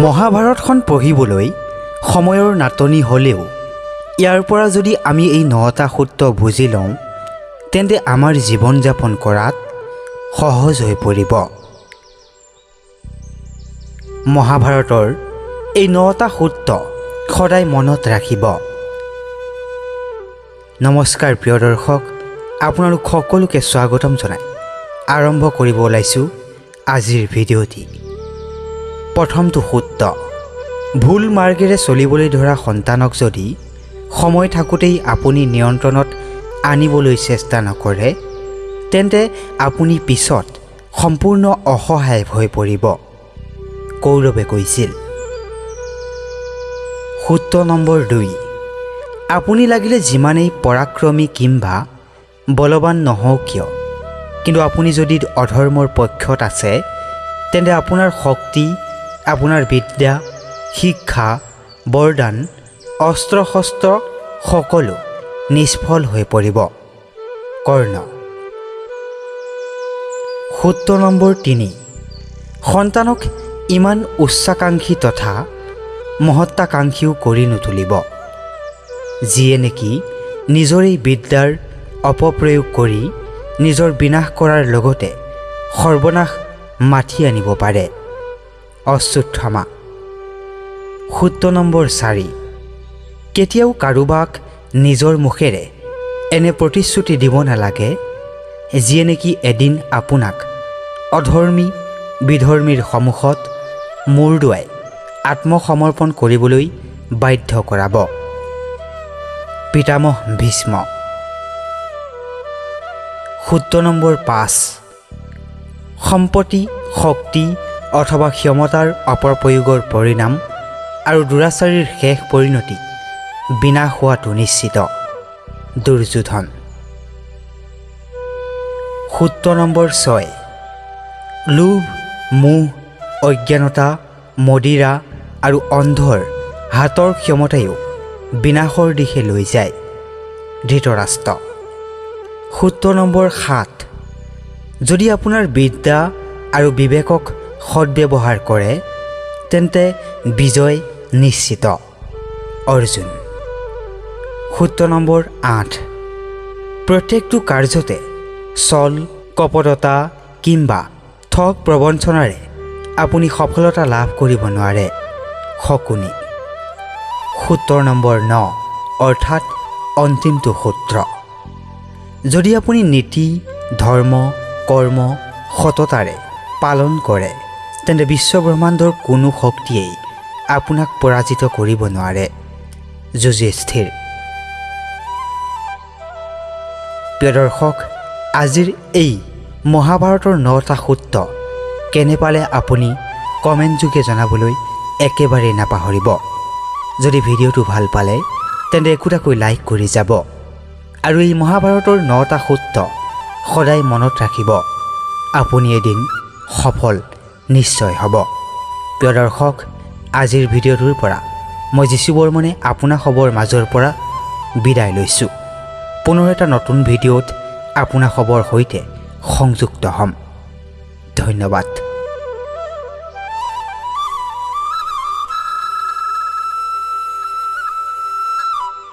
মহাভাৰতখন পঢ়িবলৈ সময়ৰ নাটনি হ'লেও ইয়াৰ পৰা যদি আমি এই 9টা সূত্ৰ বুজি লওঁ, তেন্তে আমাৰ জীৱন যাপন কৰাত সহজ হৈ পৰিব। মহাভাৰতৰ এই 9টা সূত্ৰ সদায় মনত ৰাখিব। নমস্কাৰ প্ৰিয় দৰ্শক, আপোনালোক সকলোকে স্বাগতম জনাই আৰম্ভ কৰিব ওলাইছোঁ আজিৰ ভিডিঅ'টি। প্ৰথমটো সূত্ৰ, ভুল মাৰ্গেৰে চলিবলৈ ধৰা সন্তানক যদি সময় থাকোঁতেই আপুনি নিয়ন্ত্ৰণত আনিবলৈ চেষ্টা নকৰে, তেন্তে আপুনি পিছত সম্পূৰ্ণ অসহায় হৈ পৰিব, কৌৰৱে কৈছিল। সূত্ৰ নম্বৰ 2, আপুনি লাগিলে যিমানেই পৰাক্ৰমী কিম্বা বলৱান নহওক কিয়, কিন্তু আপুনি যদি অধৰ্মৰ পক্ষত আছে, তেন্তে আপোনাৰ শক্তি, আপোনাৰ বিদ্যা, শিক্ষা, বৰদান, অস্ত্ৰ-শস্ত্ৰ সকলো নিষ্ফল হৈ পৰিব। কৰ্ণ। সূত্ৰ নম্বৰ 3, সন্তানক ইমান উচ্চাকাংক্ষী তথা মহত্বাকাংক্ষীও কৰি নুতুলিব, যিয়ে নেকি নিজৰেই বিদ্যাৰ অপপ্ৰয়োগ কৰি নিজৰ বিনাশ কৰাৰ লগতে সৰ্বনাশ মাতি আনিব পাৰে। অশ্বত্থামা। সূত্ৰ নম্বৰ 4, কেতিয়াও কাৰোবাক নিজৰ মুখেৰে এনে প্ৰতিশ্ৰুতি দিব নালাগে, যিয়ে নেকি এদিন আপোনাক অধৰ্মী বিধৰ্মীৰ সন্মুখত মূৰ দোৱাই আত্মসমৰ্পণ কৰিবলৈ বাধ্য কৰাব। পিতামহ ভীষ্ম। সূত্ৰ নম্বৰ 5, সম্পত্তি, শক্তি অথবা ক্ষমতাৰ অপপ্ৰয়োগৰ পৰিণাম আৰু দুৰাচাৰীৰ শেষ পৰিণতি বিনাশ হোৱাটো নিশ্চিত। দুৰ্যোধন। সূত্ৰ নম্বৰ 6, লোভ, মোহ, অজ্ঞানতা, মদিৰা আৰু অন্ধৰ হাতৰ ক্ষমতায়ো বিনাশৰ দিশে লৈ যায়। ধৃতৰাষ্ট্ৰ। সূত্ৰ নম্বৰ 7, যদি আপোনাৰ বিদ্যা আৰু বিবেকক সদ্ব্যৱহাৰ কৰে, তেন্তে বিজয় নিশ্চিত। অৰ্জুন। সূত্ৰ নম্বৰ 8, প্ৰত্যেকটো কাৰ্যতে ছল, কপটতা কিম্বা ঠগ প্ৰবঞ্চনাৰে আপুনি সফলতা লাভ কৰিব নোৱাৰে। শকুনি। সূত্ৰ নম্বৰ 9, অৰ্থাৎ অন্তিমটো সূত্ৰ, যদি আপুনি নীতি, ধৰ্ম, কৰ্ম সততাৰে পালন কৰে, তেন্তে বিশ্বব্ৰহ্মাণ্ডৰ কোনো শক্তিয়েই আপোনাক পৰাজিত কৰিব নোৱাৰে। যুধিষ্ঠিৰ। প্ৰিয় দৰ্শক, আজিৰ এই মহাভাৰতৰ 9টা সূত্ৰ কেনে পালে আপুনি কমেণ্টযোগে জনাবলৈ একেবাৰেই নাপাহৰিব। যদি ভিডিঅ'টো ভাল পালে তেন্তে একোটাকৈ লাইক কৰি যাব আৰু এই মহাভাৰতৰ 9টা সূত্ৰ সদায় মনত ৰাখিব। আপুনি এদিন সফল নিশ্চয় হ'ব। প্ৰিয় দৰ্শক, আজিৰ ভিডিঅ'টোৰ পৰা মই যীশু বৰ্মনে আপোনাসৱৰ মাজৰ পৰা বিদায় লৈছোঁ। পুনৰ এটা নতুন ভিডিঅ'ত আপোনাসৱৰ সৈতে সংযুক্ত হ'ম। ধন্যবাদ।